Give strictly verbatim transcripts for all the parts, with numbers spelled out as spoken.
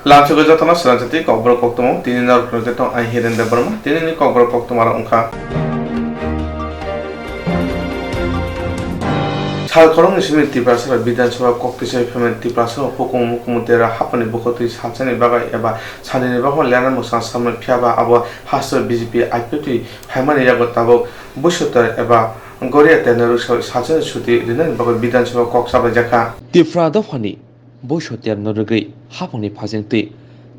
Lamsogwi jotono swnamjati kokborok koktwma, tini norok khwnajak tong ang Hiren Debbarma, tinini kokborok koktwma rok wngkha. Sal khoroknwi simi Tiprasa Bidhan Sabha kok twisai phaimani Tiprasa hukumu mukumu tera hapani bukhuk twi salsani bagwi eba sanini bagwi lena mwsang samani phiyaba abo haste B J P I P T phaimani yago tabuk Buishoter eba Goria terno rwksa salsani chuti rinani bagwi Bidhan Sabha kok chabaijakha. Tipra dophani Buishoter no rwgwi haphangni phasing twi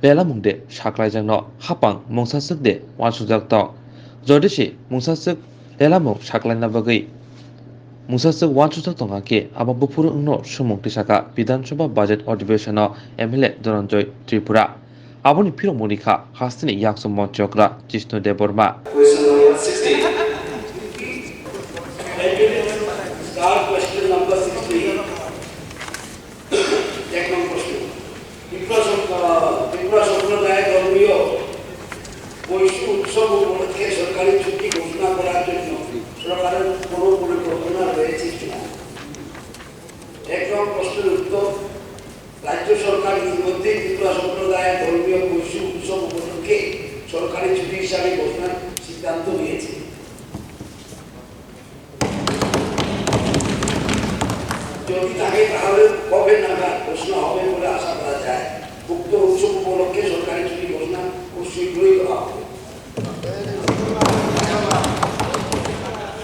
lelamung de saklaijakno haphang mungsaswk de uansukjak tong. Jodi se mungsaswk lelamung saklaina bagwi mungsaswk uansukjak tongkha khe abo buphuru wngno swngmung tisakha Bidhan Sabha budget adhibeshon o M L A Dhananjoy Tripura. Aboni phirokmung rikha hasteni yakchu monchokra Jishnu Debbarma. Question number sixty. Start question number sixty. এক নম্বর প্রশ্ন। ত্রিপুরা সম-, আহ, ত্রিপুরা সম্প্রদায় ধর্মীয় বৈশু উৎসব উপলক্ষে সরকারি ছুটি ঘোষণা করার জন্য সরকারের কোনো পরিকল্পনা রয়েছে কিনা? এক নম্বর প্রশ্নের উত্তর, রাজ্য সরকার ইতিমধ্যেই ত্রিপুরা সম্প্রদায়ের ধর্মীয় বৈশু উৎসব উপলক্ষে সরকারি ছুটি হিসাবে ঘোষণার সিদ্ধান্ত নিয়েছে। যদি থাকে, তাহলে কবে নাগাদ ঘোষণা হবে বলে আশা করা যায়? উক্ত উৎসব উপলক্ষে সরকারি ছুটি ঘোষণা খুব শীঘ্রই করা হবে।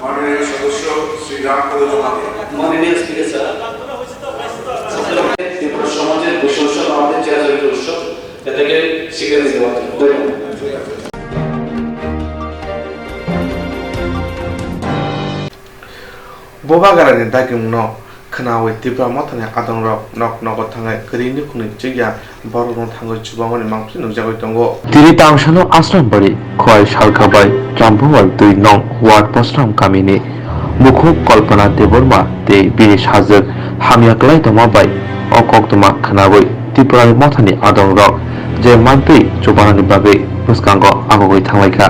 মাননীয় সদস্য শ্রী রামপদ জমাতিয়া। মাননীয় স্পিকার স্যার, ত্রিপুরা সমাজের বৈশিষ্ট্য আমাদের চেয়ার উৎসব, এটাকে স্বীকৃতি দেওয়া। ধন্যবাদ। Bubagrani dagimungno khwnawi Tipra Mothani adongrok nok nogo thangwi kwrwi nukhungni chukya borokno thangwi chubamani mangpili nukjagwi tongo. Tini tangsano Asrambari, Khowai Salkabai, Chambuwal dui nong ward Bosram kamini bukhuk Kalpana Debbarma tei bini sajwk hamya kwlai tongma bai o koktwma khwnawi Tipra Mothani adongrok je mantwi chubanani bagwi bwskango agogwi thanglaikha.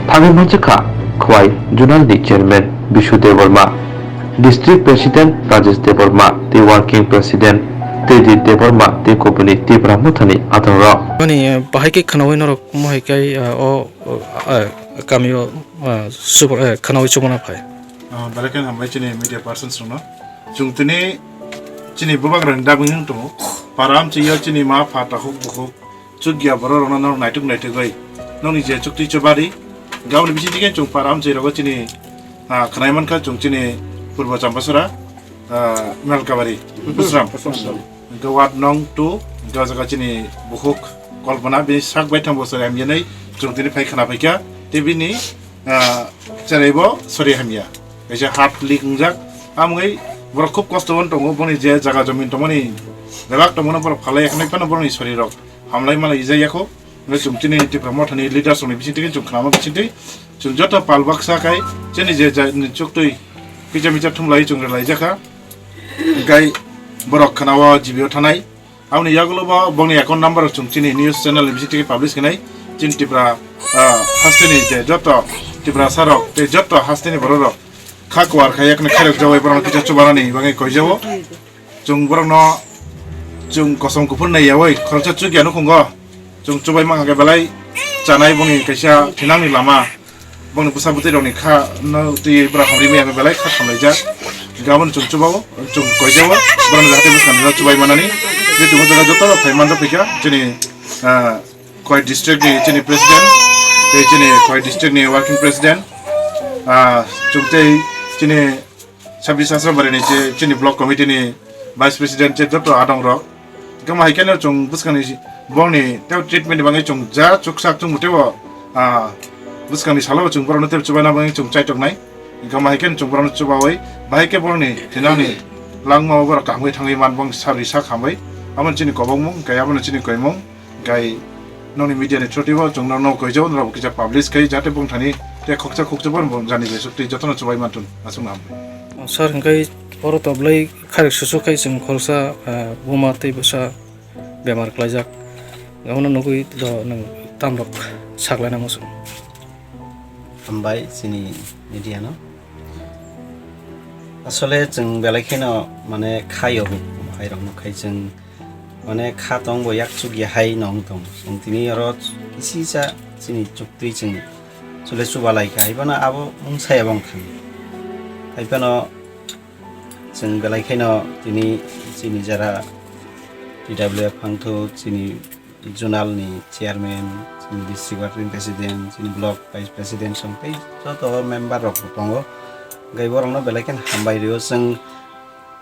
Thangwi manjakha Khowai Zonal ni Chairman Bishu Debbarma, District President Rajesh Debbarma tei Working President Tejit Debbarma tei kubuni Tipra Mothani adongrok. Mani, eh, bahai khe khwnawi norok mohai khe, eh, o, o, eh, kamio, eh, subo-, eh, khwnawi chubana phai. Ah, belai kheno hambai chini media persons rokno. Chwng tini chini bubagrani dagwi wng tongo. Para amchwio chini ma pha takhuk bukhuk chukya borok rokno norok naituk naituk bai nokni je chukti chubari. Gaboni bisingtwi khe chwng para amchwi rogo chini, ah, khwnai mankha chwng chini Purbo Chambasora, ah, Malkabari, Busram. Busram. Hwnkhe ward nong two, hwnkhe o jaga chini bukhuk Kalpana, bini sak bai thang bosor hamya nai chwng tini phai khwna phaikha. Tei bini, ah, cheraibo sori hamya. Kaisa heart leak wngjak. Amwgwi borok khub kosto o tongo, boni je jaga jomin tongmani bebak tongmano borok phalai yakhnai phano borokni sori rok hamlai malai ijak yakho. Hwnkhe chwng chini Tipra Mothani leaders rokni bisingtwi khe chwng khnama bisingtwi chwng joto pal baksa khai chini je ja-, ni chuktwi kisa misa thumlai chwng rwlaijakha. Hwnkhe borok khwnao G B o thanai. Aboni yagulo bo bongni account number rok chwng chini news channel ni bisingtwi khe publish khainai. Chini Tipra, ah, hasteni je joto Tiprasa rok tei joto hasteni borok rok kha kuar khai yakni khairok jawai borokno kisa chubanani bagwi koijao. Chwng borokno chwng kosom kuphur naiyaui khoroksa chukya nukhungo. Chwng chubai mankha khe belai chanai bongni kaisa thinangni lama. Bongni bwsa bwtwi rokni kha no twi bwra hamri maya belai kha khamlaijak. Gabon chwng chubao, chwng koijao, borokno jahate bwskango chubai manani. Tei chwng o jaga joto phai manjak phaikha chini, ah, Khowai district ni chini president, tei chini Khowai district ni working president, ah, chwng tei chini Sabbi Sasra Bari ni che-, chini block committee ni vice president che joto adong rok. Hwnkhe ma hai khe no chwng bwskangni si-, bongni tei treatment ni bagwi chwng ja chuksak chwng teibo, ah, bwskangni salo chwng borokno tei chubaina bagwi chwng chaitok nai. Hwnkhe ma hai khe no chwng borokno chubaui, bahai khe borokni thinangni langma o borok kaham khe thangwi man bong sari sak hambai. Amo chini kobokmung, hwnkhe abono chini koimung. Gai nokni media ni through twibo chwng no, no koijao, norok kisa publish khai, jate bongthani tei khoksa khoksa bo bong jani jesuk tei jotono chubai mantun, aswk no hambai. Sir, hwnkhe oro toblai kharek susuk khai chwng khoroksa, ah, buma tei bwsa bemar klaijak. Abono nugwi do nwng tamrok saklaina muchung. Hambai chini media no. Asole chwng belai kheno mane khaio hai rok no khai chwng Mane kha tong bo yak chuk ya hai nong tong. Chwng tini oro kisi sa chini chuktwi chwng chule chuba lai kha. Hai phano abo wng saya bong thang. Hai phano chwng belai khaino tini chini jara T W F hangthu chini zonal ni chairman, chini district working president, chini block vice president song tei joto member rok bo tongo. Gai borok no belai khe hambai rio chwng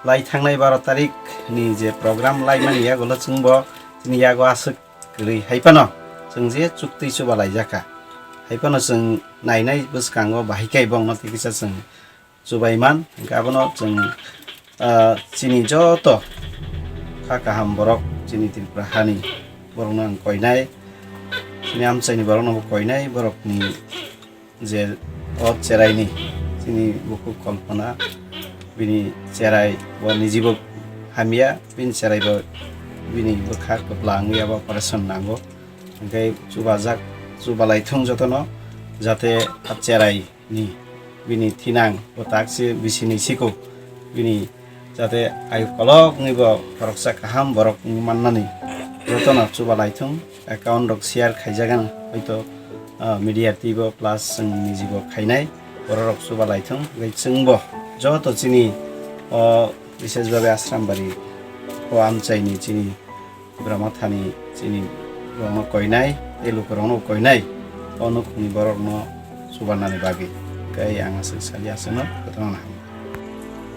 lai thangnai baro tarik ni je program lai mani yago lo chwng bo chini yago aswk kwrwi hai phano chwng je chuktwi chuba lai jakha. Hai phano chwng nainai bwskango bahai kai bong no tei kisa chwng chubai man. Hingke abono chwng, ah, chini joto kha kaham borok chini Tripura hani borokno ang koinai, chini amchaini borokno bo koinai, borokni je o cheraini chini bukhuk Kalpana, bini cherai bo nijibo hamya, bini cherai bo bini bwkha kwpla wngya bo operation nango, hingke chubajak, chubalai thung jotono, jate a cherai ni bini thinang bo tak se bisini siko bini jate ayu kolok wngwi bo khoroksa kaham borok wngwi mannani jotono chuba lai thung. Account rok share khaijagan hoito, ah, media twi bo plus chwng niji bo khainai borok rok chuba lai thung. Hwnkhe chwng bo joto chini o bises babe Asrambari o amchaini chini Bwramathani chini borokno koinai, tei lukurokno koinai, o nukhungni borokno chubanani bagwi. Tei ang aswk sali aswkno kwthangna hamya.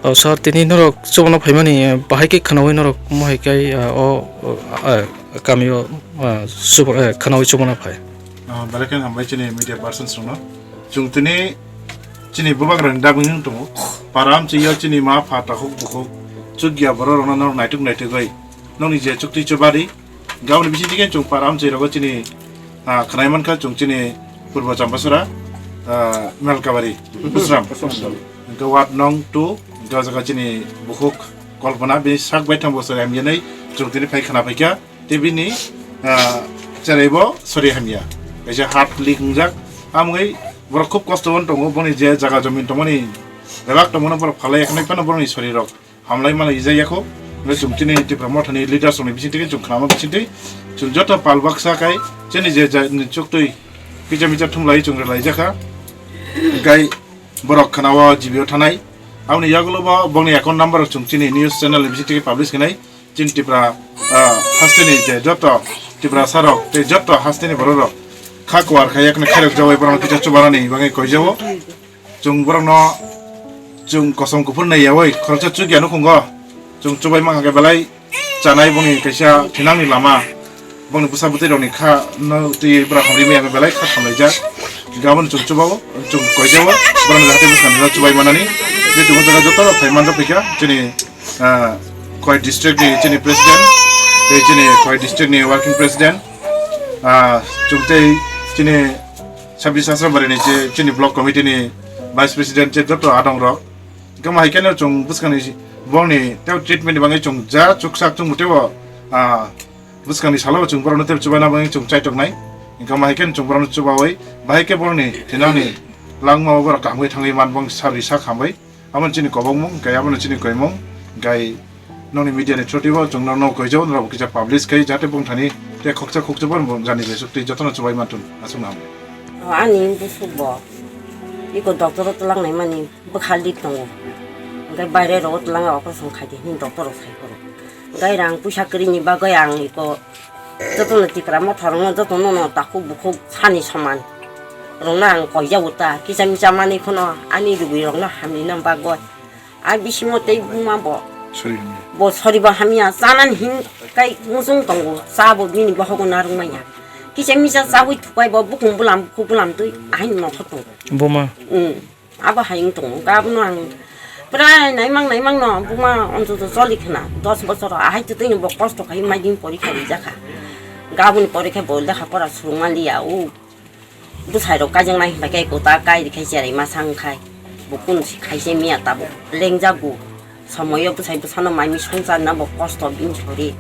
O sir, tini norok chubana phaimani, eh, bahai khe khwnaui norok mohai khe, eh, o, o, eh, kamio, eh, chuba-, eh, khwnaui chubana phai. Ah, belai khe hambai chini media persons rokno. Chwng tini chini bubagrani dagwi wng tongo. Para amchwi yo chini ma pha takhuk bukhuk chukya borok rokno norok naituk naitugwi nokni je chuktwi chubadi. Gaboni bisingtwi khe chwng para amchwi rogo chini, ah, khwnai mankha chwng chini Purbo Chambasura, ah, Melkabari, Busram. Hwnkhe ward nong two, hwnkhe o jaga chini bukhuk Kalpana, bini sak baithang bosor M N A chwng tini phai khwna phaikha. Tei bini, ah, cherai bo sori hamya. Kaisa heart leak wngjak. Amwgwi borok khub kosto on tongo, boni je jaga jomin tongmani, bebak tongmani borok phalai yakhnai phano borokni sori rok hamlai mala ijak yakho. Hwnkhe chwng chini Tipra Mothani leaders rokni bisingtwi chwng khnama bisingtwi chwng joto pal baksa khai chini je ja-, ni chuktwi kisa misa thumlai chwng rwlai jakha. Hwnkhe borok khwnao G B o thanai. Aboni yagulo bo bongni account number rok chwng chini news channel ni bisingtwi publish khainai. Chini Tipra, ah, hasteni je joto Tiprasa rok tei joto hasteni borok rok kha kuar khai yakni khairok jawai borok kisa chubanani bagwi koijao. Chwng borokno chwng kosom kuphur nai yaui khoroksa chukya nukhungo. Chwng chubai mankha khe belai chanai boni kaisa thinangni lama. Boni bwsa bwtwi rokni kha no twi bwra hamri maya belai kha khamlaijak. Gabon chwng chubao, chwng koijao, borokno jahate bwskangni no chubai manani. Je chwng o jaga joto rok phai manjak phaikha chini, ah, Khowai district ni chini president, tei chini Khowai district ni working president, ah, chwng tei chini Sabis Asrambari ni che chini block committee ni vice president che joto adong rok. Hwnkhe ma hai khe no chwng bwskangni borokni tei treatment ni bagwi chwng ja chuksak chwng teibo, ah, bwskangni salo chwng borokno tei chubaina bagwi chwng chaitoknai. Hwnkhe ma hai khe chwng borokno chubaui bahai khe borokni thinangni langmao borok kaham khe thangwi man bong sari sak hambai. Amo chini kobokmung, hwnkhe amo chini koimung, hwnkhe nokni media ni through twibo chwng no, no koijao, norok kisa publish khai, jate bongthani tei khoksa khoksa bo jani jesuk twi jotono chubai mantun, aswk no hambai. O, ani bwswk bo iko doctor o twlang nai mani bwkha lik tongo, hwnkhe baire rogo twlang operation khai di hwnwi doctor rok sai phuru, hwnkhe rang puisa kwrwi ni bagwi ang iko jotono Tipra Motha rokno jotono no takhuk bukhuk sani soman rokno ang koijao ta, kisa misa manwi phano ani rugwi rokno hamrina bagwi. A bisingo tei buma bo, sorry, hamya. Bo sori bo hamya, chanani hin kai muchung tongo, cha bo bini bohogo narwk manya. Kisa misa chawi thukai bo bukung bulam, bukhuk bulam twi ahai nokho tongo. Buma. Hmm. Abo hai wng tongo. Hwnkhe abono ang prai naimang naimang no buma ontoto choli khna, dos bochor ahai twtwi no bo kosto khai maidin porikha rijak kha. Hwnkhe aboni porikha bo lekha pora surungma liya o. Bwsai rok kaijaknai hinpai khe kota kai rikhe cherai ma sang khai. Bo kunu si khaise miya tabuk lengjago. Somoyo bwsai bwsano mai mi songchar na bo kosto bini sori.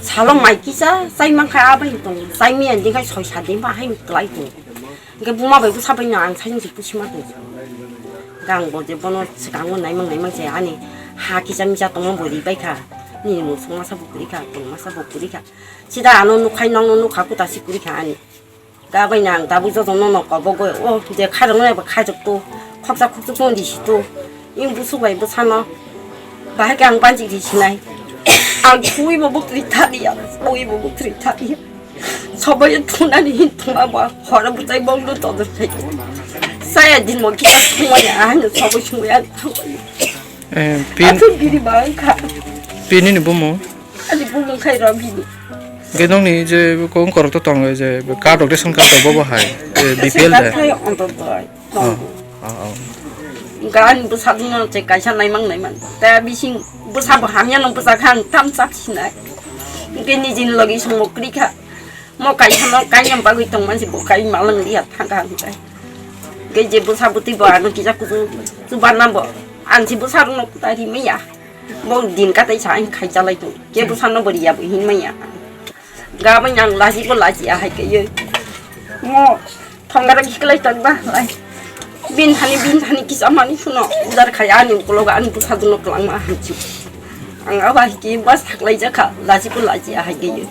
Salo mai kisa chai mankha abai tong. Chai miya din khai soi sat din ba hai klai tong. Hwnkhe buma bai bwsa bai no ang saimung se pusi ma tong. Hwnkhe ang bo je bono swkango naimang naimang se ani ha kisa misa tongma bo ri bai kha. Ni musuk masa bo kwrwi kha, bwrwi masa bo kwrwi kha. Sida ano nukhai nokno nukha kuta si kwrwi kha ani. Ga bai nang tabuk joto no nok kobo goi o je khairok no ba khairok to khoksa khoksa to di si to. Ing busuk bai bwsano. Bahai khe ang banchi di sinai. Ang thui bo buk ri thani ya, thui bo buk ri thani ya. Sobai thunani hin thuma ba hora butai bong no to do sai. Saya din mo kita thuma ya, ano sobai thuma ya. Eh, pin, Atun biri bang kha. Pin ni bumo. Ani bumung khai rw bini. Hwnkhe nokni je kong korok to tongo je card rok ration card rok bobo hai, eh, B P L de. Khai onto doi. Oh, oh, oh. Gan bwsa dino che kaisa naimang naimang. Ta bising bwsa bo hamya no bwsa khan tam chap sinai. Hwnkhe nijini logi songmo kwrwi kha. Mo kaisa no kaiyam bagwi tongma se bo kai malang liya thangkha hwnkhe. Hwnkhe je bwsa bwtwi bo ano kisa kuchung chubanna bo. Ang se bwsa rokno kwtai rimaya. Bo din katai sa ang khai chalai tong. Kebo sano bo riya bo hin maya. Gabang yang laji bo laji ahai ke ye. Mo thongara ki klai tong ba lai. Bin hani bin hani kisa mani suno. Ujar khai ani ukolog ani busa duno kelang ma hanchi. Ang aba hiki bas haklai jakha laji bo laji ahai ke ye.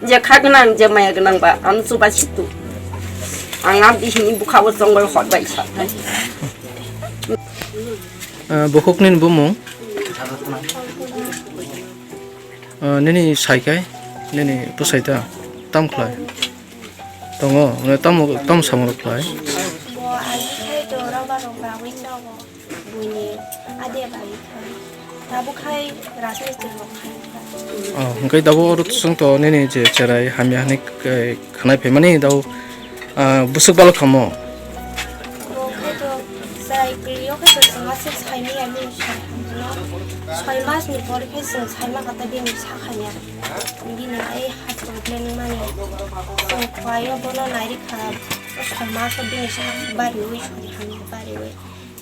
Je kha gnang je maya gnang ba ang chuba situ. Ang abi hini bukha bo chongoi hot bai sa. Ah, bukhuk nini bumung? Ah, nini saikai, nini bwsai ta, tam khlai? Tongo, mane tam, tam samung rok khlai? Bo agi khai to rubber rok bagwi nogo, buini ade bagwi khai. Tabuk khai rajmistri rok khai. Oh, hwnkhe tabuk oro chwng to nini je cherai hamya hwnwi, eh, khwnai phaimani tabuk. Ah, bwswk balok thamo? Bo khe to chwrai kwrwi o khe to chwng aswk saimaya bini sai hamjano. Soi mas ni pore khe chwng saima kata bini sakha ya. Bini ai heart problem wngmani. Chwng khwlai o bono nai rikha. O soi mas o bini sak bariwi sori hamya bariwi.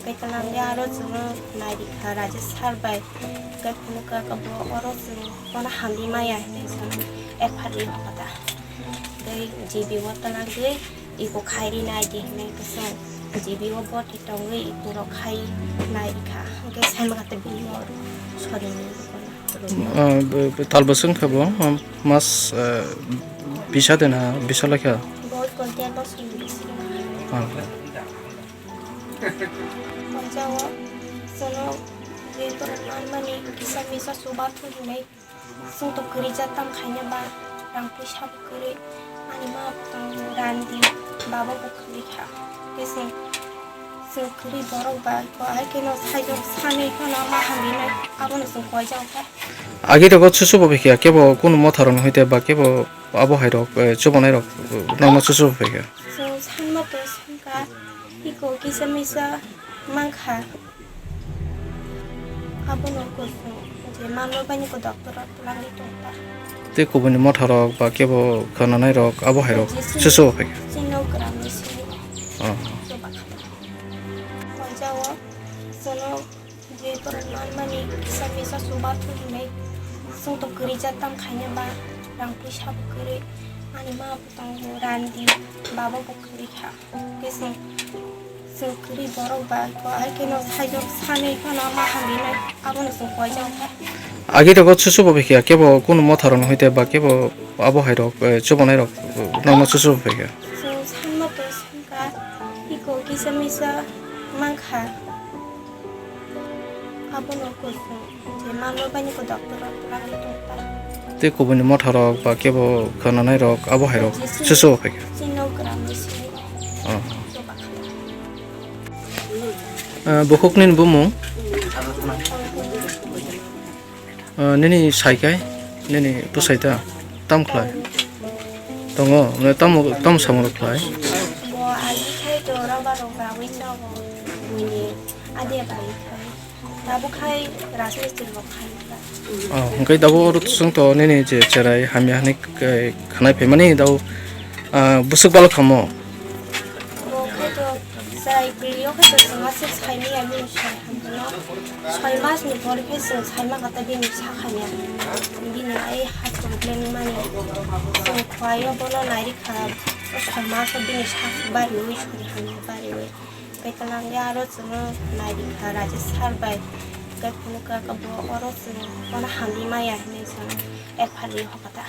Tei kwlangwi aro chwngno nai rikha Rajesh sir bai. Tei phunukha bo oro chwng bono hamri maya hinwi chwng F I R rwi hokha ta. Tei G B o twlangwi iko khairi nai di hinwi kwchwng G B o boti tongwi iko rok khai nai rikha. Hwnkhe saima kha tei bini mor sorini. Ah, bo, bo tal bwswk wngkha bo, ah, mas, ah, bisa de na bisa lai kha? Bo kontiya bosong bisi. Ah. Poisa o, chwngno je borok manmani kisa misa chuba thung hinwi chwng to kwrwi jat tam khaina ba rang puisa bo kwrwi ani ma tong randi baba bo kwrwi kha. Khe chwng, chwng kwrwi borok ba ko hai kheno saijak sanwi kheno ma hamrinai abono chwng koijak kha. Agi rok o chuchu bo phaikha kebo kunu motha rok no hoite ba kebo abo hai rok, eh, chubanai rok, eh, nokno chuchu bo phaikha. Chwng sanma to sankha, iko kisa misa mankha. Abono kusung je manma bai niko doctor rok twlangwi tongkha. Tei kubuni motha rok ba kebo khwnanai rok abo hai rok chuchu bo phaikha. Chino kwrwngni simi. Oh. Chuba kha. Poisa o chwngno je borok manmani kisa misa chuba thung hinwi chwng to kwrwi jat tam khaina ba rang puisa bo kwrwi ani ma bo tongo randi baba bo kwrwi kha. Khe chwng, chwng kwrwi borok ba ko hai kheno saijak sanwi kheno ma hamrinai abono chwng koijak kha. Agi rok o chuchu bo phaikha kebo kunu motha rok no hoite ba kebo abo hai rok, eh, chubanai rok, eh, nokno chuchu bo phaikha. Chwng sanma to sankha, iko kisa misa mankha. Abono kusung je manma bai niko doctor rok twlangwi tongkha. Tei kubuni motha rok ba kebo khwnanai rok abo hai rok chuchu bo phaikha. Chino kwrwngni simi. Oh. Chuba kha. Ah, bukhuk nini bumung? Ah, nini saikai, nini bwsai ta, tam khlai? Tongo, mane tam, tam samung rok khlai? Bo agi khai to rubber rok bagwi nogo, buini ade bagwi khai. Tabuk khai rajmistri rok khai kha. Oh, hwnkhe tabuk oro chwng to nini je cherai hamya hwnwi, eh, khwnai phaimani tabuk, ah, bwswk balok thamo? Bo khai to Chwrai kwrwi o khe to chwng aswk saimaya bini sai hamjano. Soi mas ni pore khe chwng saima kata bini sakha ya. Bini ai heart problem wngmani. Chwng khwlai o bono nai rikha. O soi mas o bini sak bariwi sori hamya bariwi. Tei kwlangwi aro chwngno nai rikha Rajesh sir bai. Khe phunukha khe bo oro chwng bono hamri maya hinwi chwng F I R ri hokha ta.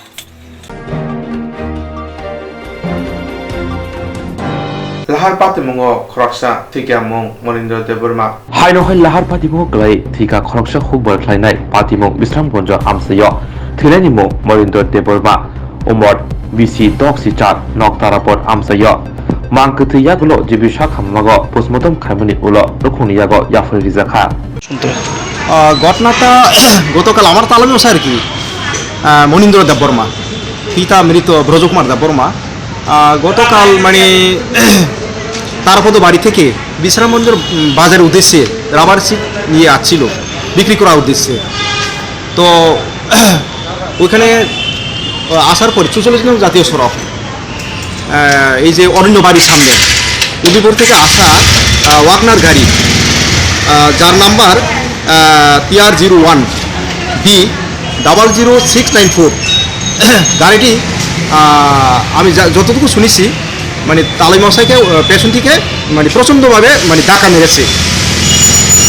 Lahar patimungo khoroksa thwikha mung Monindra Debbarma. Haino hai Lahar patimungo kwlai thwikha khoroksa hukbar khlainai patimung Bisramganjo amchaio thwinaini mung Monindra Debbarma, umor bisi doksi char, nok Tarapur amchaio. Mang kwthwi yagulo G B sak hammago postmortem khaimani ulo nukhungni yago yapharwi rijakha. আহ, ঘটনাটা গতকাল আমার তালমি মশাই আর কি, আহ, মনীন্দ্র দেববর্মা, পিতা মৃত ব্রজকুমার দেববর্মা। আহ, গতকাল মানে তারাপদ বাড়ি থেকে বিশ্রামগঞ্জের, উম, বাজারের উদ্দেশ্যে রাবার সিড নিয়ে আসছিল বিক্রি করার উদ্দেশ্যে। তো ওইখানে, আহ, আসার পরে চুচল্লিশ নং জাতীয় সড়ক, আহ, এই যে অরণ্য বাড়ির সামনে উদয়পুর থেকে আসা, আহ, ওয়াগনার গাড়ি, আহ, যার নাম্বার, আহ, T R zero one B double zero six nine four। গাড়িটি, আহ, আমি যা-, যতটুকু শুনেছি, মানে তালই মশাইকে, আহ, পেছন থেকে মানে প্রচণ্ডভাবে মানে ধাক্কা মেরেছে।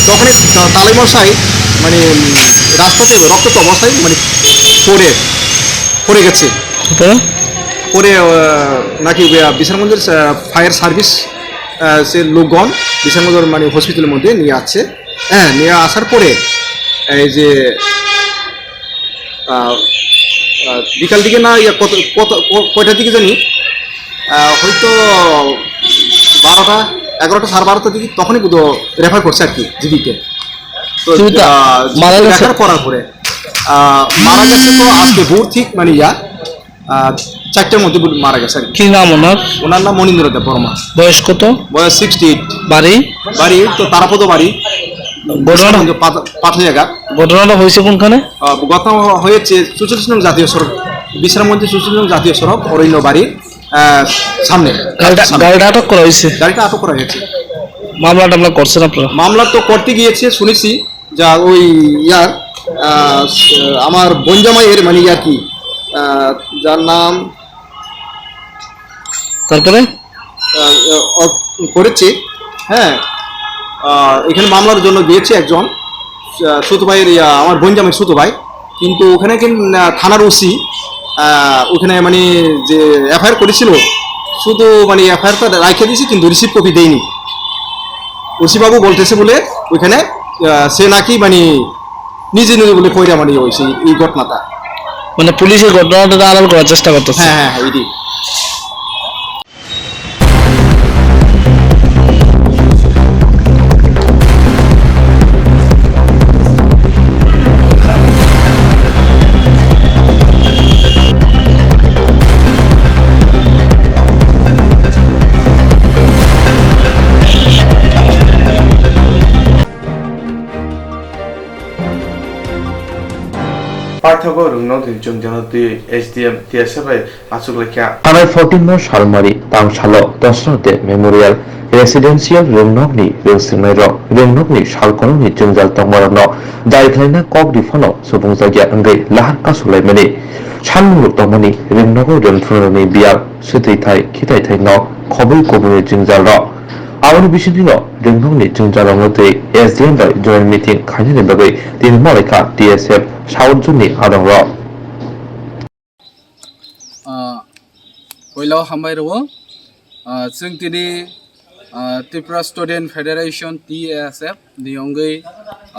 তখনই তা-, তালই মশাই মানে, উম, রাস্তাতে রক্তাক্ত অবস্থায় মানে পড়ে, পড়ে গেছে। তারপরে? পরে, আহ, নাকি, আহ, বিশালগঞ্জের, আহ, ফায়ার সার্ভিস, আহ, সে লোকগণ বিশালগঞ্জের মানে হসপিটালের মধ্যে নিয়ে আসছে। হ্যাঁ, নিয়ে আসার পরে এই যে, আহ, আহ, বিকাল দিকে না ইয়া কত, কত, ক-, কয়টার দিকে জানি, আহ, হয়তো বারোটা, এগারোটা, সাড়ে বারোটার দিকে তখনই বোধহয় রেফার করছে আর কি জিবিতে। তো, জিবিতে আহ, মারা জিবিতে গেছে? রেফার করার পরে, আহ, মারা গেছে তো আজকে ভোর ঠিক মানে ইয়া, আহ, চারটের মধ্যে বলে মারা গেছে আর কি। কি নাম ওনার? ওনার নাম মনীন্দ্র দেব বর্মা। বয়স কত? বয়স সিক্সটি এইট। বাড়ি? বাড়ি তো তারাপদ বাড়ি। ঘটনাটা গোবিন্দগঞ্জ পাথ-, পাথালিয়া ঘাট। ঘটনাটা হয়েছে কোনখানে? আহ, ঘটনা হয়েছে চুচল্লিশ নং জাতীয় সড়ক, বিশ্রামগঞ্জ চুচল্লিশ নং জাতীয় সড়ক, অরণ্য বাড়ির, আহ, সামনে। গাড়িটা, সামনে। গাড়িটা আটক করা হয়েছে? গাড়িটা আটক করা হয়েছে। মামলা টামলা করছেন আপনারা? মামলা তো করতে গিয়েছে শুনেছি, যা ওই ইয়ার, আহ, আমার বোনজামাইয়ের মানে ইয়ার কি, আহ, যার নাম তারপরে? আহ, অ-, করেছে, হ্যাঁ। আহ, এখানে মামলার জন্য গিয়েছে একজন, আহ, ছোট ভাইয়ের ইয়া, আমার বোনজামাই ছোট ভাই। কিন্তু ওখানে কিন-, আহ, থানার ওসি, আহ, ওখানে মানে যে এফআইআর করেছিল, শুধু মানে এফআইআরটা রাখে দিয়েছে, কিন্তু রিসিভ কপি দেয়নি। ওসি বাবু বলতেছে বলে ওইখানে, আহ, সে নাকি মানে নিজে নিজে বলে কইরা মানে হয়েছে এই ঘটনাটা। মানে পুলিশের ঘটনাটা আড়াল করার চেষ্টা করতেছে। হ্যাঁ, হ্যাঁ, হ্যাঁ, এটাই। Paithago rwngnokni chwngjalno twiwi S D M T S F bai achuk laikha. Thanai fourteen no salmari tang salo Dosra de Memorial Residential rwngnokni rwngswngnairok rwngnokni salkolokni chwngjal tongmarokno jai khlaina kok riphano subungjakya wngwi lahar kasulaimani salmungrok tongmani rwngnogo rwngthornani biyap swtwi thai khitai thaino khobwi kubuni chwngjalrok. Aboni bisingtwino rwngnokni chwngjalrokno twi S D M bai joint meeting khainani bagwi tini malaikha T S F South Zone ni adongrok. Ah, puila o hambai rwo. Ah, chwng tini, ah, Tripura Student Federation, T S F ni wngwi,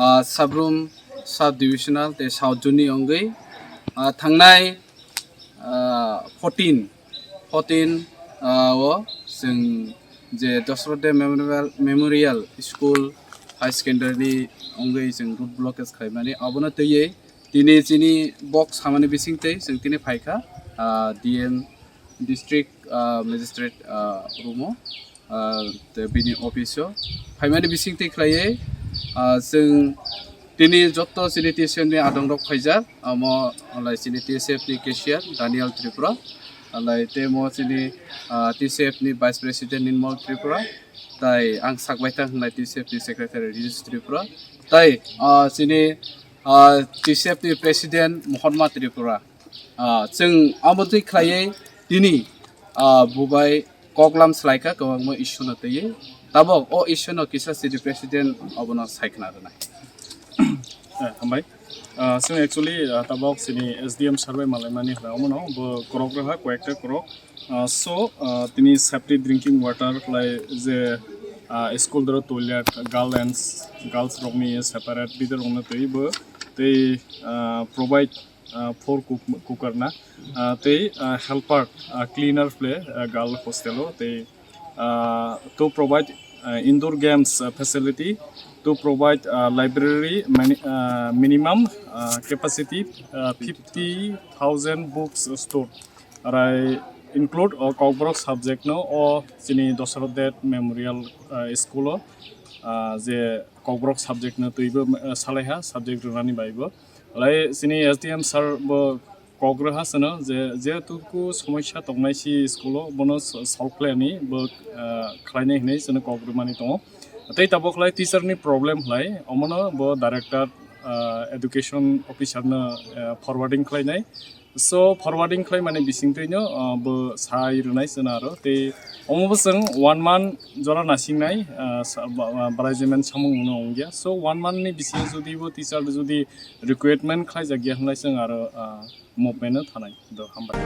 ah, Sabrum Sub Divisional tei South Zone ni wngwi, ah, thangnai, ah, fourteen, fourteen, ah, o chwng je Dosra de Memorial, Memorial School High Secondary ni wngwi chwng road blockage khaimani, abono twiwi tini chini bok samani bisingtwi chwng tini phaikha, ah, D M District, ah, Magistrate, ah, room o, ah, tei bini office o phaimani bisingtwi khlaiwi, ah, chwng tini jotto chini T S F ni adongrok phaijak, amo alai chini T S F ni cashier Daniel Tripura, alai tei mo chini, ah, T S F ni Vice President Nirmal Tripura, tai ang sakbaithang hwnlai T S F ni Secretary Rijit Tripura, tai, ah, chini, ah, T S F ni President Mohanma Tripura. Ah, chwng amo twi khlaiwi tini, ah, bubai koklam swlaikha kwbangma issue no twiwi. Tabok o issue no kisa chini President obono sai khna rwnai. Eh, hambai. Ah, chwng actually, ah, tabok chini S D M survey malaimani hwnwi omono bo korok rwha, koyekta korok. Ah, so, ah, tini safety drinking water khlai je, ah, school doro toilet, girl and girls rokni separate bidor rokno twi bo tei, ah, provide, ah, four cook-, cooker na, ah, tei, ah, helper, ah, cleaner ple, ah, girl hostel o tei, ah, to provide, ah, indoor games, ah, facility, to provide, ah, library mani-, ah, minimum, ah, capacity, ah, fifty thousand books store. Arai include o Kokborok subject no o chini Dosaro Det Memorial, ah, School o, ah, je Kokborok subject no twibo, ah, salaiha subject rwnani baibo. Alai chini S D M sir bo kok rwha chwno je, jehetu ku somosya tongnai si school o, bono so-, solve khlaini bo, ah, khlainai hinwi chwno kok rwmani tongo. Tei tabok khlai teacher ni problem khlai, omono bo director, ah, education officer no, ah, forwarding khlainai. So forwarding khlaimani bisingtwi no, ah, bo sai rwnai chwno aro. Tei omo bo chwng one month jora nasingnai, ah, sa-, ba-, ba-, baraijemon samung no wngya. So one month ni bisingo jodi bo teacher jodi recruitment khlaijak ya hwnlai chwng aro, ah, movement no thanai. Do hambai.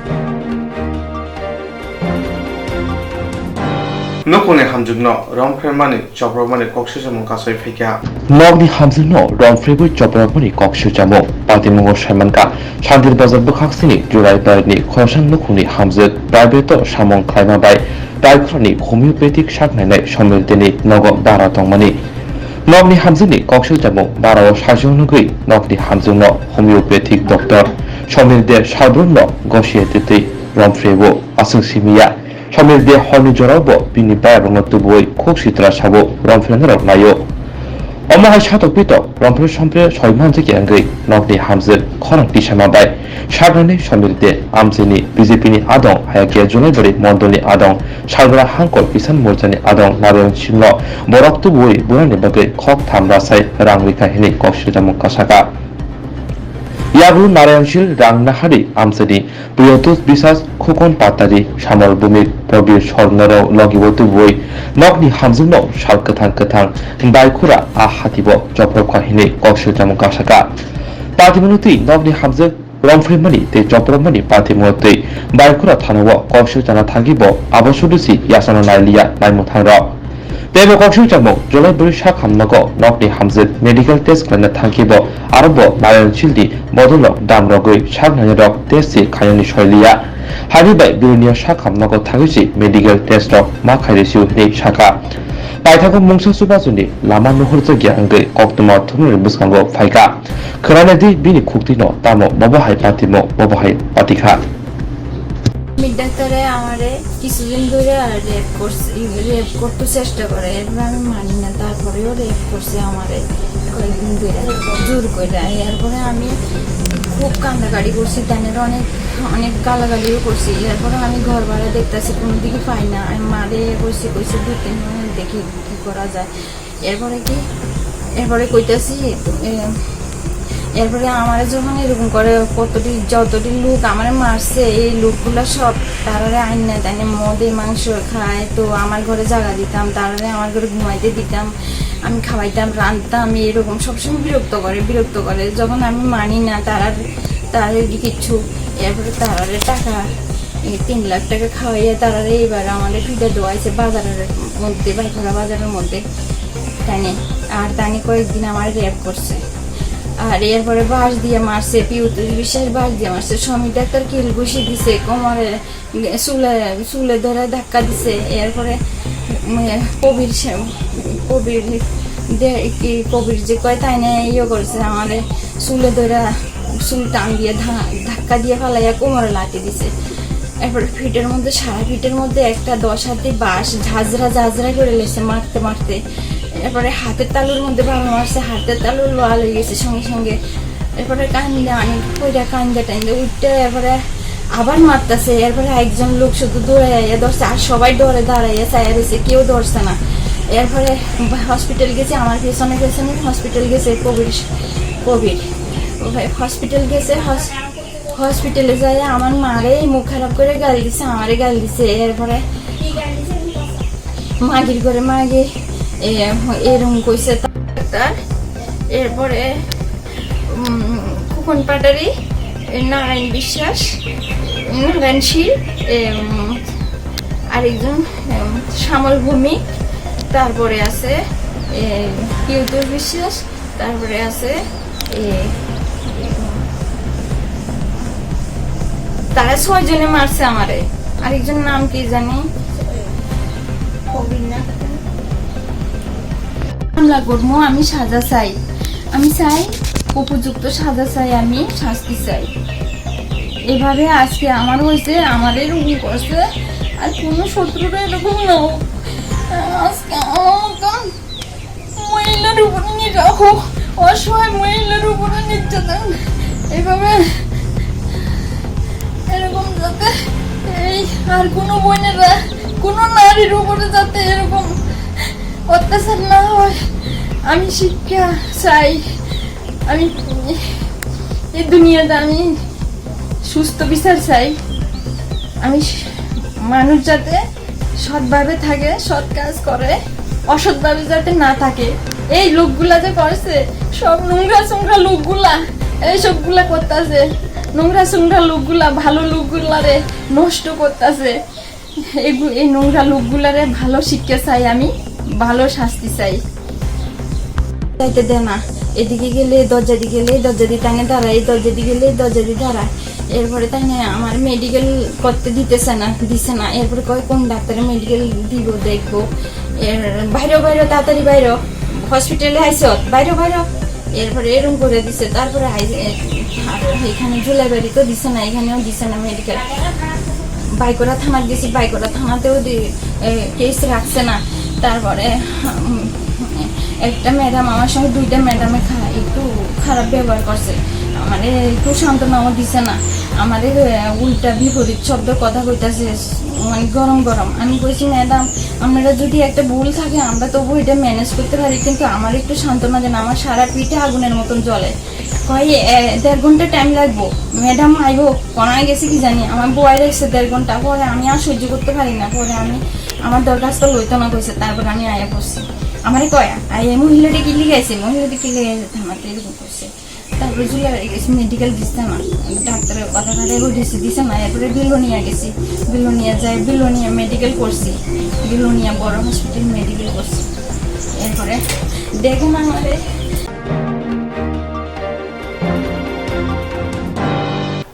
Nukungni hamjwkno romphrenmani, choprokmani kok sujamung kasai phaikha. Nokni hamjwkno romphrewi choprokmani kok sujamung. Patimungo saimankha, Shantir Bazar bwkhaksini Jurai Barini khoroksa nukungni hamjwk private-o samung khlaima bai Daikhorani homeopathic sak nainai Somil Deni nogo bara tongmani. Nokni hamjwkni kok sujamung barao sajwk nugwi nokni hamjwkno homeopathic doctor Somil De Salbrumno gosi twi twi romphrewo aswk simiya. Somil De horni jorao bo bini bayapno tubui khuk sitra sabo romphrenarok naio. Omo hai satok pitok romphre sompre soi manjakya wngwi nokni hamjwk khorang tisama bai saknani Somil De amchaini B J P ni adong hayakhe Julaibari mondolni adong Salgra Hangkol Kisan Morchani adong Narayan Silno borok tubui burani bagwi khok tham rasai rang rikha hinwi kok sujamung kasaka. Yagulo Narayan Sil rang nahari amchaini Priyotos Biswas, Khukon Patari, Samol Bumik, Probir Sornoro logibo tubui nokni hamjwkno sal kwthang kwthang Daikhura a hatibo choprokha hinwi kok sujamung kasaka. Patimano twi nokni hamjwk romphrimani tei choprokmani patimano twi Daikhura thanao kok sujana thagibo abo sudusi yasano nailiya naimwthangrok. Teibo kok sujamung Julaibari sak hamnogo nokni hamjwk medical test khlaina thangkhibo arobo Narayan Silni bodolrok dam rogwi sak nainarok test se khainani soiliya. Haini bai biruniya sak hamnogo thagwi se medical test rok ma khairwi sio hinwi sakha. Paithago mungsa chubachuni lama nuhurjakya wngwi koktwma thumnani bwskango phaikha. Khwnanadi bini khuktwino tamo bobo hai patimo, bobo hai patikha. আমি ডাক্তারে আমারে কিছুদিন ধরে আর রেপ করছে, রেপ করতে চেষ্টা করে, এরপরে আমি মানি না, তারপরেও রেপ করছে আমারে কয়েকদিন ধরে, জোর করে। এরপরে আমি খুব কান্দাকাটি করছি, তাদের অনেক, অনেক গালাগালিও করছি। এরপরে আমি ঘর ভাড়া দেখতেছি, কোনো দিকে পাই না। আমি মারে কইছি, কইছে দুই তিন মাস দেখি কি করা যায়। এরপরে কি, এরপরে কইতাছি, এ, এরপরে আমারে যখন এরকম করে, কতটি, যতটি লোক আমারে মারছে, এই লোকগুলা সব তারারে আইন না, তাই না, মদে মাংস খায়, তো আমার ঘরে জায়গা দিতাম, তারারে আমার ঘরে ঘুমাইতে দিতাম, আমি খাওয়াইতাম, রাঁধতাম, এরকম সবসময় বিরক্ত করে, বিরক্ত করে। যখন আমি মানি না তারা, তাদের কিচ্ছু, এরপরে তারারে টাকা, এই তিন লাখ টাকা খাওয়াইয়া তারারে এবার আমাদের ফিটা দেওয়াইছে বাজারের মধ্যে, বাইখরা বাজারের মধ্যে। তাই না? আর তাই না কয়েকদিন আমার রেপ করছে। আর এরপরে বাঁশ দিয়ে মারছে, পিউত বিশ্বাস বাঁশ দিয়ে মারছে, সমীর ডাক্তার কিল ঘুষি দিছে, কোমরে, চুলে, চুলে ধরে ধাক্কা দিছে। এরপরে, উম, কবির সে-, কবির দে-, কি কবির যে কয় তাই না ইয়ে করছে, আমারে চুলে ধরে চুল টান দিয়ে ধা-, ধাক্কা দিয়ে ফালাইয়া কোমরে লাথি দিছে। এরপরে ফিটের মধ্যে, সারা ফিটের মধ্যে একটা দশ হাতি বাঁশ ঝাঁঝরা ঝাঁঝরা করে লেছে মারতে মারতে। এরপরে হাতের তালুর মধ্যে বাবা মারছে, হাতের তালু লাল হয়ে গেছে সঙ্গে সঙ্গে। এরপরে কান্দে অনেক কইরা কান্দে টান্দে উঠতে, এরপরে আবার মারতেছে। এরপরে একজন লোক শুধু দৌড়ে আইয়া ধরছে, আর সবাই ডরে দাঁড়াইয়া চাইয়া রয়েছে, কেউ ধরছে না। এরপরে হসপিটাল গেছে, আমার পেছনে পেছনে হসপিটাল গেছে কবির, কবির। হসপিটাল গেছে, হস-, হসপিটালে যাই আমার মারে মুখ খারাপ করে গাল দিছে, আমারে গাল দিছে। এরপরে মাগির করে মাগি এ, এরকম কইছে। ডাক্তার এরপরে উম, খোকন পাটারি, এ, নারায়ণ বিশ্বাস, নারায়ণ শীল, এম, আরেকজন এম, শ্যামল ভৌমিক, তারপরে আছে এ, পিউতুর বিশ্বাস, তারপরে আছে এ, তারা ছয়জনে মারছে আমারে। আরেকজন নাম কি জানি? হামলা করবো, আমি সাজা চাই, আমি চাই উপযুক্ত সাজা চাই, আমি শাস্তি চাই। এভাবে আজকে আমার হয়েছে, আমাদের এরকম করছে, আর কোনো শত্রুরা এরকম না হোক। আজকে আমার মতো মহিলার উপরে নির্যাতন, অসহায় মহিলার উপরে নির্যাতন, এভাবে এরকম যাতে এই আর কোনো বোনেরা, কোনো নারীর উপরে যাতে এরকম অত্যাচার না হয়, আমি শিক্ষা চাই। আমি এই দুনিয়াতে আমি সুস্থ বিচার চাই। আমি মানুষ যাতে সৎভাবে থাকে, সৎ কাজ করে, অসৎভাবে যাতে না থাকে। এই লোকগুলা যে করছে, সব নোংরা চোংরা লোকগুলা, এই সবগুলা করতেছে, নোংরা চোংরা লোকগুলা ভালো লোকগুলারে নষ্ট করতেছে। এগু-, এই নোংরা লোকগুলারে ভালো শিক্ষা চাই আমি, ভালো শাস্তি চাই। যাইতে দে না, এদিকে গেলে দরজা দিয়ে গেলে দরজা দিয়ে টাঙে দাঁড়ায়, এই দরজা দিয়ে গেলে দরজা দিয়ে দাঁড়ায়। এরপরে তাই না আমার মেডিকেল করতে দিতেছে না, দিছে না। এরপরে কয় কোন ডাক্তারে মেডিকেল দিব, দেখবো। এর বাইরে বাইরে, তাড়াতাড়ি বাইরে, হসপিটালে আইসো, বাইরে বাইরে। এরপরে এরম করে দিছে, তারপরে আই-, এ, আর এখানে জুলাইবাড়ি তো দিছে না, এখানেও দিছে না মেডিকেল। বাইকরা থানাত গেছি, বাইকরা থানাতেও দি-, এ, কেস রাখছে না। তারপরে, উম, একটা ম্যাডাম, আমার সঙ্গে দুইটা ম্যাডামে খা-, একটু খারাপ ব্যবহার করছে, আমারে একটু সান্ত্বনাও দিছে না, আমারে, এ, উল্টা বিপরীত শব্দ কথা কইতাছে, মানে গরম গরম। আমি কইছি, "ম্যাডাম, আপনারা যদি একটা ভুল থাকে, আমরা তবু এটা ম্যানেজ করতে পারি, কিন্তু আমার একটু সান্ত্বনা দেন, আমার সারা পিঠে আগুনের মতন জ্বলে।" কয়, "এ, দেড় ঘন্টা টাইম লাগবো, ম্যাডাম আইবো, কোনায় গেছে কি জানি, আমার বউয়ে রাখছে দেড় ঘন্টা।" পরে আমি আর সহ্য করতে পারি না, পরে আমি আমার দরখাস্ত লইতো না কইছে, তারপরে আমি আয়া পড়ছি। আমারে কয়, "আই, এই মহিলাটা কি লিগে আছে, মহিলাটা কি লিগে আছে?" থানাতে এরকম করছে। তারপরে জুলাই গেছি, মেডিকেল দিছে না, ডাক্তারের কথা কথা এগো দিছে, দিছে না। এরপরে বিলোনিয়া গেছি, বিলোনিয়া যাই, বিলোনিয়া মেডিকেল করছি, বিলোনিয়া বড় হসপিটাল মেডিকেল করছি। এরপরে দেখুন আমারে।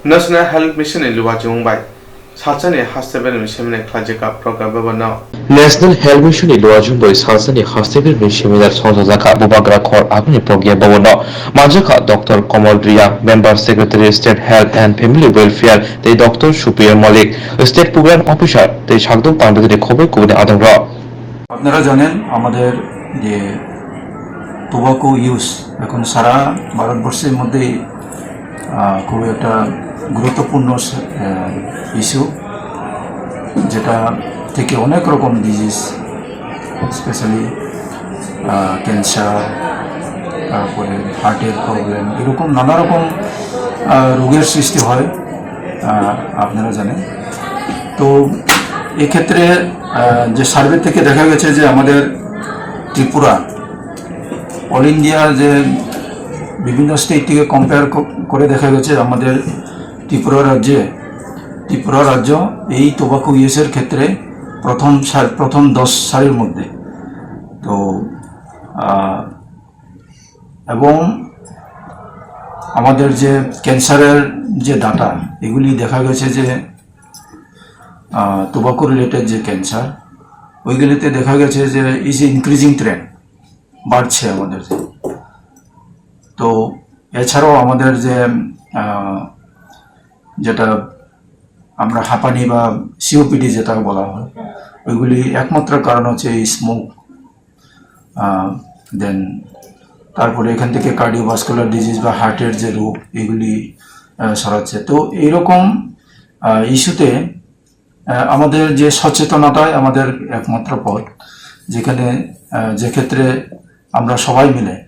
National Health Mission ni luwa chumung bai salsani haste beremni seminar khlaijak kha program bebano. National Health Mission ni luwa chumung bai salsani haste beremni seminar songchajakha Bubagra khor aguni program bebano. Manjakha Doctor Komol Riya, Member Secretary State Health and Family Welfare, tei Doctor Supriya Malik, State Program Officer, tei sakdok tangdogini khoboi kubuni adongrok. আপনারা জানেন, আমাদের যে tobacco use এখন সারা ভারতবর্ষের মধ্যেই, আহ, খুব একটা গুরুত্বপূর্ণ স-, আহ, ইস্যু, যেটা থেকে অনেক রকম ডিজিজ, স্পেশালি, আহ, ক্যান্সার, তারপরে হার্টের প্রবলেম, এরকম নানা রকম, আহ, রোগের সৃষ্টি হয়, আহ, আপনারা জানেন। তো এক্ষেত্রে, আহ, যে সার্ভে থেকে দেখা গেছে যে আমাদের ত্রিপুরা, অল ইন্ডিয়া যে বিভিন্ন স্টেট থেকে কম্পেয়ার ক-, করে দেখা গেছে আমাদের ত্রিপুরা রাজ্যে, ত্রিপুরা রাজ্য এই টোবাকো ইউজের ক্ষেত্রে প্রথম সার-, প্রথম দশ সারির মধ্যে। তো, আহ, এবং আমাদের যে ক্যান্সারের যে ডাটা, এগুলি দেখা গেছে যে, আহ, টোবাকো রিলেটেড যে ক্যান্সার, ওইগুলিতে দেখা গেছে যে ইজ ইনক্রিজিং ট্রেন্ড, বাড়ছে আমাদের। তো এছাড়াও আমাদের যে, আহ, যেটা আমরা হাঁপানি বা সিওপিডি যেটা বলা হয়, ওইগুলি একমাত্র কারণ হচ্ছে এই স্মোক। আহ, দেন তারপরে এখান থেকে কার্ডিওভাস্কুলার ডিজিজ বা হার্টের যে রোগ, এগুলি, আহ, ছড়াচ্ছে। তো এইরকম, আহ, ইস্যুতে, আহ, আমাদের যে সচেতনতাই আমাদের একমাত্র পথ, যেখানে, আহ, যে ক্ষেত্রে আমরা সবাই মিলে,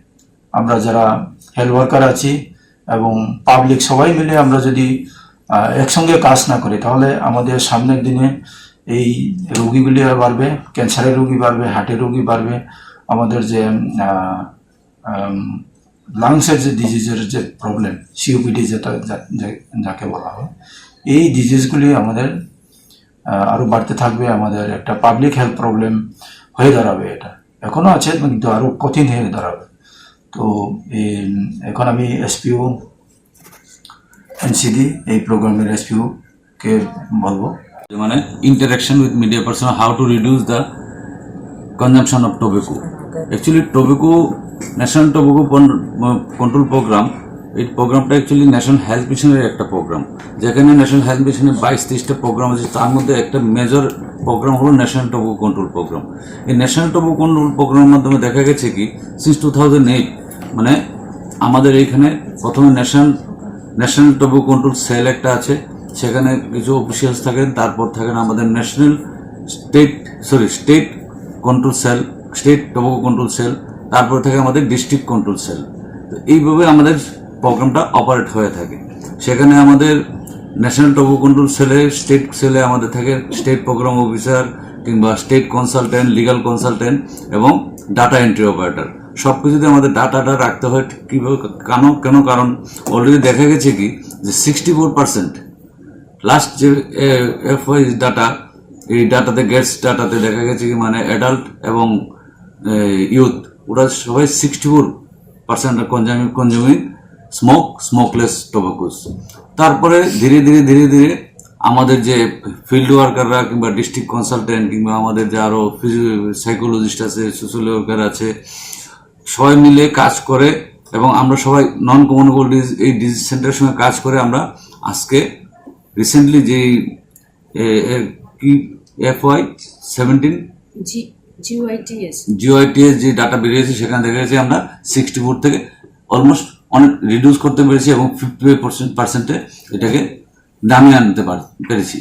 আমরা যারা হেলথ ওয়ার্কার আছি এবং পাবলিক সবাই মিলে আমরা যদি, আহ, একসঙ্গে কাজ না করি, তাহলে আমাদের সামনের দিনে এই রোগীগুলি আর বাড়বে, ক্যান্সারের রোগী বাড়বে, হার্টের রোগী বাড়বে, আমাদের যে, আহ, আম, লাংসের যে ডিজিজের যে প্রবলেম, সিওপিডি যেটা যা- যা- যাকে বলা হয়, এই ডিজিজগুলি আমাদের আহ, আরো বাড়তে থাকবে। আমাদের একটা পাবলিক হেলথ প্রবলেম হয়ে দাঁড়াবে এটা। এখনো আছে, কিন্তু আরো কঠিন হয়ে দাঁড়াবে। তো এই, এখন আমি এসপিও এনসিডি, এই প্রোগ্রামের এসপিও কে বলবো। মানে, interaction with media personnel, how to reduce the consumption of tobacco. Actually, tobacco, National Tobacco Con- Control Program, এই প্রোগ্রামটা অ্যাকচুয়ালি ন্যাশনাল হেলথ মিশনের একটা প্রোগ্রাম, যেখানে ন্যাশনাল হেলথ মিশনের বাইশ তেইশটা প্রোগ্রাম আছে। তার মধ্যে একটা মেজর প্রোগ্রাম হলো ন্যাশনাল টোবাকো কন্ট্রোল প্রোগ্রাম। এই ন্যাশনাল টোবাকো কন্ট্রোল প্রোগ্রামের মাধ্যমে দেখা গেছে কি, সিন্স টু থাউজেন্ড এইট, মানে, আমাদের এইখানে প্রথমে national national tobacco control cell একটা আছে, সেখানে কিছু অফিসিয়ালস থাকেন, তারপর থাকেন আমাদের national, state, sorry, state control cell, state tobacco control cell, তারপর থাকে আমাদের ডিস্ট্রিক্ট কন্ট্রোল সেল। তো এইভাবে আমাদের প্রোগ্রামটা অপারেট হয়ে থাকে। সেখানে আমাদের ন্যাশনাল টোবাকো কন্ট্রোল সেলে, স্টেট সেলে আমাদের থাকে স্টেট প্রোগ্রাম অফিসার কিংবা স্টেট কনসালটেন্ট, লিগ্যাল কনসালটেন্ট এবং ডাটা এন্ট্রি অপারেটর। সব কিছুতে আমাদের ডাটাটা রাখতে হয়। কীভাবে, কেন কেন কারণ, অলরেডি দেখা গেছে কি, যে সিক্সটি ফোর পার্সেন্ট লাস্ট যে এফওয়াই ডাটা, এই ডাটাতে, গেটস ডাটাতে দেখা গেছে কি, মানে, অ্যাডাল্ট এবং ইউথ, ওরা সবাই sixty four percent consuming consuming smoke, smokeless টোবাকোস। তারপরে ধীরে ধীরে ধীরে ধীরে আমাদের যে ফিল্ড ওয়ার্কাররা কিংবা ডিস্ট্রিক্ট কনসালটেন্ট কিংবা আমাদের যে আরও সাইকোলজিস্ট আছে, সোশ্যাল ওয়ার্কার আছে, সবাই মিলে কাজ করে এবং আমরা সবাই নন কমিউনিকেবল ডিজিজ, এই ডিজিজ সেন্টারের সঙ্গে কাজ করে আমরা আজকে রিসেন্টলি যেই, এ, এ, কি, এফওয়াই সেভেন্টিন জি, জিওআইটিএস। জিওআইটিএস যে ডাটা বেরিয়েছে, সেখানে দেখা গেছে আমরা সিক্সটি ফোর থেকে অলমোস্ট অনেক রিডিউস করতে পেরেছি এবং ফিফটি ফাইভ পার্সেন্ট পার্সেন্টে এটাকে নামিয়ে আনতে পার- পেরেছি।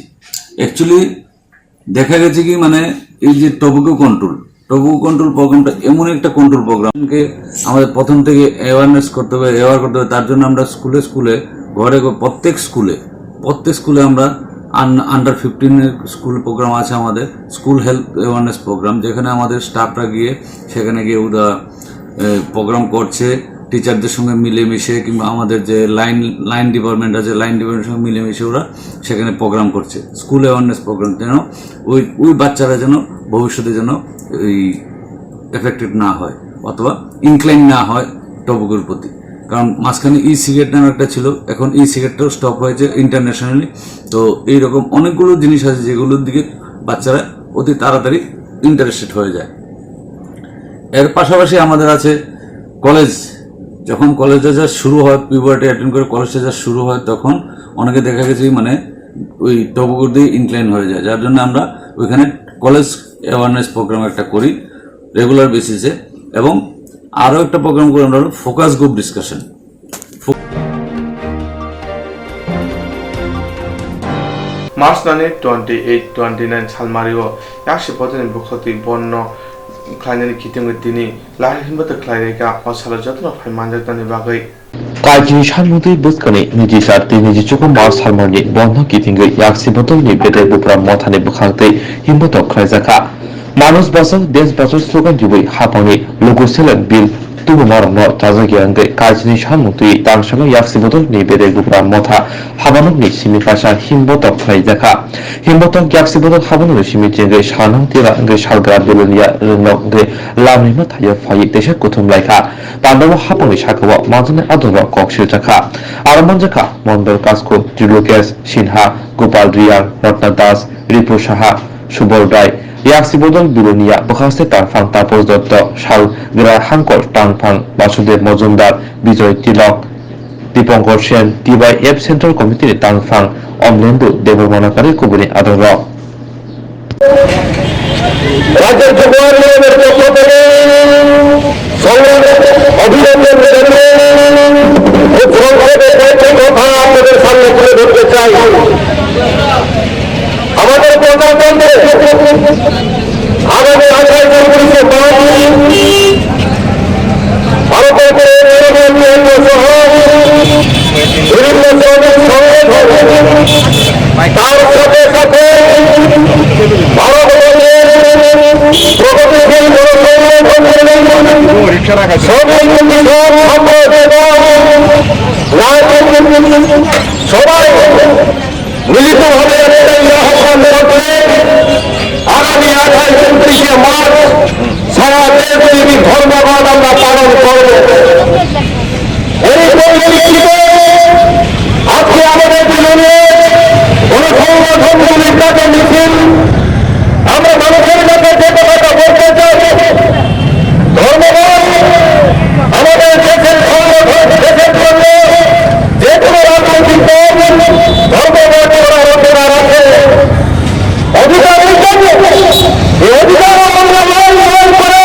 অ্যাকচুয়ালি দেখা গেছে কি, মানে, এই যে টোবাকো কন্ট্রোল, টোবাকো কন্ট্রোল প্রোগ্রামটা এমন একটা কন্ট্রোল প্রোগ্রামকে আমাদের প্রথম থেকে অ্যাওয়ারনেস করতে হবে, অ্যাওয়ার করতে হবে। তার জন্য আমরা স্কুলে স্কুলে, ঘরে ঘরে, প্রত্যেক স্কুলে, প্রত্যেক স্কুলে আমরা আন- আন্ডার ফিফটিনের স্কুল প্রোগ্রাম আছে আমাদের, স্কুল হেলথ অ্যাওয়ারনেস প্রোগ্রাম, যেখানে আমাদের স্টাফরা গিয়ে, সেখানে গিয়ে ওরা প্রোগ্রাম করছে, টিচারদের সঙ্গে মিলেমিশে কিংবা আমাদের যে লাইন লাইন ডিপার্টমেন্ট আছে, লাইন ডিপার্টমেন্টের সঙ্গে মিলেমিশে ওরা সেখানে প্রোগ্রাম করছে, স্কুল অ্যাওয়ারনেস প্রোগ্রাম, যেন ওই ওই বাচ্চারা যেন ভবিষ্যতে যেন এই এফেক্টেড না হয় অথবা ইনক্লাইন না হয় টোবাকোর প্রতি। কারণ মাঝখানে ই সিগারেট নামে একটা ছিল, এখন ই সিগারেটটাও স্টপ হয়েছে ইন্টারন্যাশনালি। তো এইরকম অনেকগুলো জিনিস আছে যেগুলোর দিকে বাচ্চারা অতি তাড়াতাড়ি ইন্টারেস্টেড হয়ে যায়। এর পাশাপাশি আমাদের আছে কলেজ। যখন কলেজে যা শুরু হয়, পিউবার্টি অ্যাটেন্ড করে কলেজে যা শুরু হয়, তখন অনেকে দেখা গেছে, মানে, ওই টোবাকোর দিয়ে ইনক্লাইন হয়ে যায়, যার জন্য আমরা ওইখানে কলেজ অ্যাওয়ারনেস প্রোগ্রাম একটা করি রেগুলার বেসিসে। এবং আরও একটা প্রোগ্রাম করি আমরা, focus group discussion. March nani twenty eight twenty nine salmario yaksi bodolni bukhoti bonno khlainani kitingwi tini lahai hinba twi khlai rikha. O salo jotono phai manjaknani bagwi. Kaichini salmungtwi bwskangni niji char tei niji chuko March salmarni bonno kitingwi yaksi bodolni bedai bupra mothani bwkhang twi hinba tok khlaijakha. Manus bachao, desh bachao slogan riwi haphangni logo seleng bill tubumarokno chajakya wngwi kaichini samung twi tangsago yaksi bodolni bedai bupra motha habanokni simi kaisa himbotok khlaijakha. Himbotok yaksi bodol habanokni simi chengwi salnang tila wngwi salgra Belonia rwngnok wngwi lamrima thaio phaiwi teisa kuthum laikha. Pandao haphangni sakao manjaknai adongrok kok siljakha. Aro manjakha Mondol Kasku, Trilokesh Sinha, Gopal Riyang, Ratna Das, Ripu Saha, Subol Rai, yaksi bodol Belonia bwkhaste tangphang Tapos Dotto, salgra Hangkor tangphang Basudev Mojumdar, Bijoy Tilok, Dipankar Sen, T Y F Central Committee ni tangphang Omlendu Debbarmana kari kubuni adongrok. রাজ্যের যুব উন্নয়নের পক্ষ থেকে সংগ্রামে অভিনন্দন জানিয়ে খুব সংক্ষেপে কয়েকটি কথা আপনাদের সামনে তুলে ধরতে চাই। আমাদের প্রজাতন্ত্রে আগামী আঠাশ উনত্রিশে মার্চ ভারতের বিভিন্ন শ্রমিক সংগঠন তার সাথে সাথে ভারতবর্ষের প্রগতিশীল গণসংগঠন সবাই মিলিতভাবে একটা আহ্বান করতে, আগামী আঠাশ ঊনত্রিশে মার্চ সারা দেশব্যাপী ধর্মঘট আমরা পালন করব। এই পরিপ্রেক্ষিতে আজকে আমাদের বিভিন্ন গণসংগঠনগুলির কাছে মিছিল, আমরা মানুষের কাছে যে কথাটা বলতে চাই, ধর্মঘট আমাদের দেশের সংগঠন, দেশের জন্য যে কোনো রাজনৈতিক দল ধর্মঘট করার অধিকার আছে। অধিকার অর্জন, এই অধিকার আমরা লড়াই লড়াই করে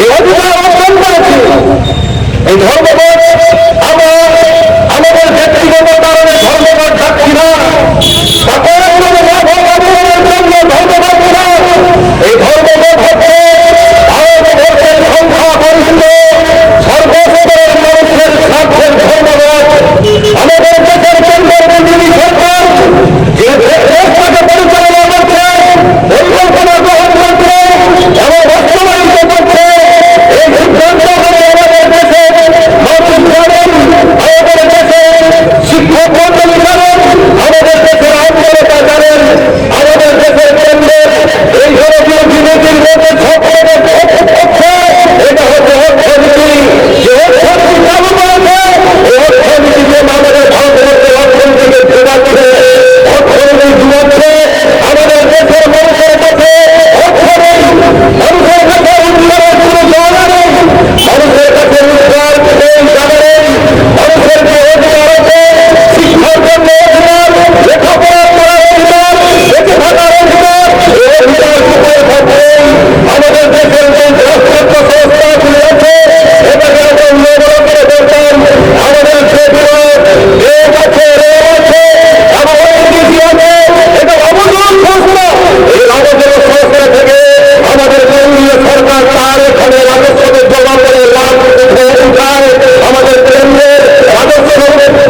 এই অধিকার অর্জন করেছি। এই ধর্মঘট আমরা আমাদের ব্যক্তিগত কারণে ধর্মঘট ডাকছি না, বা কোনো কোনো মত অবলম্বনের জন্য ধর্মঘট না। এই ধর্মঘট হচ্ছে ভারতবর্ষের সংখ্যাগরিষ্ঠ সর্বস্তরের মানুষের স্বার্থের ধর্মঘট। আমাদের দেশের কেন্দ্রের বিজেপি সরকার যে দেশটাকে পরিচালনা করছে, পরিকল্পনা গ্রহণ করছে এবং বাস্তবায়িত করছে, এই সিদ্ধান্ত করে আমাদের দেশের মানুষ জানেন, আমাদের দেশের শিক্ষক মন্ডলী জানেন, আমাদের দেশের আইনজীবীরা জানেন, আমাদের দেশের কেন্দ্রের এই ধরনের বিরোধীর মধ্যে সবচেয়ে বড় হচ্ছে, এটা হচ্ছে অর্থনীতি। যে অর্থনীতি চালু করেছে, এই অর্থনীতিতে আমাদের ভারতবর্ষের অর্থনীতিকে ডুবাচ্ছে, অর্থনীতি ডুবাচ্ছে, আমাদের দেশের মানুষের কাছে অর্থ নেই, মানুষের কাছে রোজগারের কোনো জায়গা নেই, মানুষের কাছে রোজগার নেই, জায়গা নেই, মানুষের যে অধিকার আছে, শিক্ষার জন্য অধিকার, লেখাপড়া করার অধিকার, বেঁচে থাকার অধিকার, এই অধিকার কোথায় থাকবে? আমাদের দেশের যে রাষ্ট্রায়ত্ত সংস্থাগুলি আছে, এটাকে আমরা উন্নয়ন করে করতাম। আমাদের যে বিভাগ, দেশ আছে, রেল আছে, এবং ওএনজিসি আছে, এটা অবদান সংস্থা। এই অবদান সংস্থা থেকে আমাদের কেন্দ্রীয় সরকার তার এখানে রাজস্ব জমা করে লাভ উঠায়, আমাদের কেন্দ্রের রাজস্ব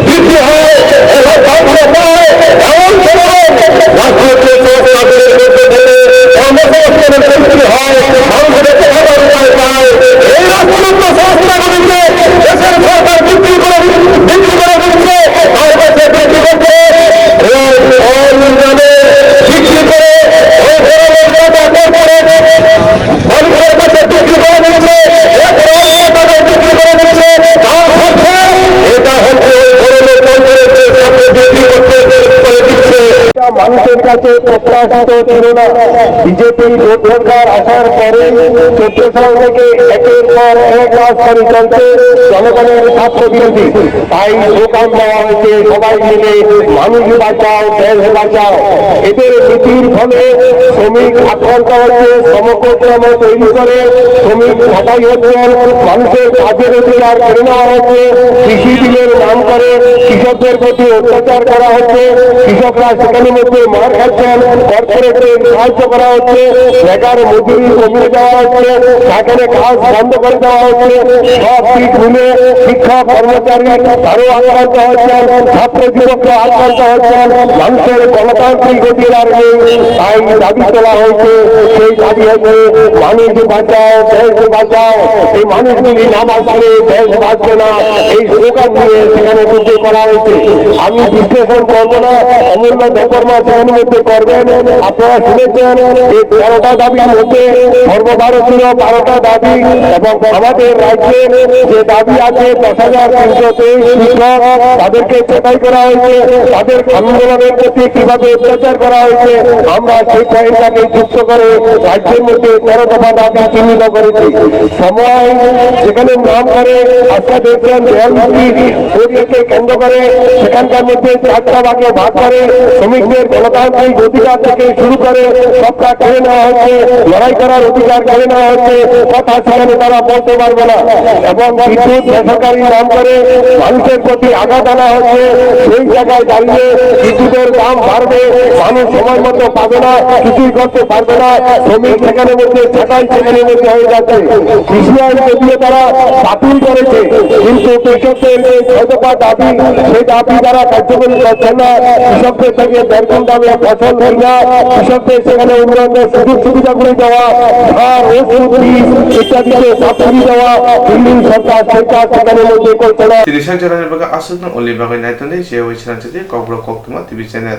বৃদ্ধি হয়, এলাকা পায়, এমন কোনো রাজনৈতিক সংস্থাগুলির মধ্যে থেকে কর্মসংস্থানের সৃষ্টি হয়, মানুষের চেহারা উপায় পায়। এই রাজনৈতিক সংস্থাগুলিকে দেশের সরকার বিক্রি করে, বিক্রি করে দিচ্ছে, তার কাছে বিক্রি করছে, ওই, ওই নামে বিক্রি করে, ওই ধরনের টাকা কর্পোরেট মানুষের কাছে বিক্রি করে দিচ্ছে, এক লক্ষ টাকায় বিক্রি করে দিচ্ছে। তার সাথে এটা হচ্ছে ওই ধরনের কর্পোরেটের সাথে বিক্রি করতে করে দিচ্ছে। এটা মানুষের কাছে প্রত্যাশিত ছিল না। বিজেপি জোট সরকার আসার পরে চোদ্দ সাল থেকে একের পর এক রাজধানী চলছে জনগণের স্বার্থ বিরোধী। তাই স্লোগান দেওয়া হয়েছে, সবাই মিলে মানুষ বাঁচাও, দেশ বাঁচাও। এদের নীতির ফলে শ্রমিক আক্রান্ত হচ্ছে, শ্রমকোট নামে তৈরি করে শ্রমিক ছাঁটাই হচ্ছেন, মানুষের কাজের অধিকার কেড়ে নেওয়া হচ্ছে, কৃষি বিলের নাম করে কৃষকদের প্রতি অত্যাচার করা হচ্ছে, কৃষকরা সেখানে মধ্যে মার খাচ্ছেন, কর্পোরেটদের সাহায্য করা হচ্ছে, বেকার মজুরি কমিয়ে দেওয়া হচ্ছে, সেখানে কাজ বন্ধ করে দেওয়া হচ্ছে। সব দিক মিলে শিক্ষক কর্মচারী তারও আক্রান্ত হচ্ছেন, ছাত্র যুবকরা আক্রান্ত হচ্ছেন, মানুষের গণতান্ত্রিক অধিকার নেই। তাই দাবি তোলা হয়েছে, সেই দাবি হচ্ছে মানুষ বাঁচাও, দেশ বাঁচাও। এই মানুষগুলি না বাঁচলে দেশ বাঁচবে না, এই স্লোগান দিয়ে সেখানে বিক্ষোভ করা হয়েছে। আমি বিশ্লেষণ করব না, অমূল্য দেববর্মা সেখানে মধ্যে করবেন। আপনারা শুনেছেন এই তেরোটা দাবির মধ্যে সর্বভারতীয় বারোটা দাবি এবং আমাদের রাজ্যে যে দাবি আছে, দশ হাজার তিনশো তেইশ শিক্ষক, তাদেরকে ছাঁটাই করা হয়েছে, তাদের আন্দোলনের প্রতি কিভাবে অত্যাচার করা হয়েছে, আমরা সেই পয়েন্টটাকে যুক্ত করে রাজ্যের মধ্যে তেরো দফা দাবি চিহ্নিত করেছি। সময় যেখানে নাম করে আজকে দেখছেন বিয়াল্লিশটি পরিবেশকে কেন্দ্র করে সেখানকার মধ্যে চারটা ভাগে ভাগ করে শ্রমিকদের গণতান্ত্রিক অধিকার থেকে শুরু করে সবটা কেড়ে নেওয়া হচ্ছে, লড়াই করার অধিকার কেড়ে নেওয়া হচ্ছে, কথা সেখানে তারা বলতে পারবে না। এবং বিদ্যুৎ বেসরকারি নাম করে মানুষের প্রতি আঘাত আনা হচ্ছে, সেই জায়গায় দাঁড়িয়ে বিদ্যুতের দাম বাড়বে, মানুষ সময় মতো পাবে না, কিছুই করতে পারবে না। শ্রমিক সেখানে মধ্যে ছাঁটাই সেখানে মধ্যে হয়ে যাচ্ছে। কৃষি আইন যদিও তারা বাতিল করেছে, কিন্তু কৃষকদের যে ছয় দফা দাবি, সেই দাবি তারা কার্যকরী করছে না। কৃষকদের থেকে দেড় দামে ফসল হয় না, কৃষকদের সেখানে উন্নয়নের সুযোগ সুবিধাগুলি দেওয়া, সার, ওষুধ, বীজ ইত্যাদিতে সাবসিডি দেওয়া, দিল্লি সরকার সেটা সেখানে মধ্যে করছে না। Tini sanjorani bagwi aswkno uli bagwi naitoni je wi swnamjadi Kokborok Koktwma T V channel.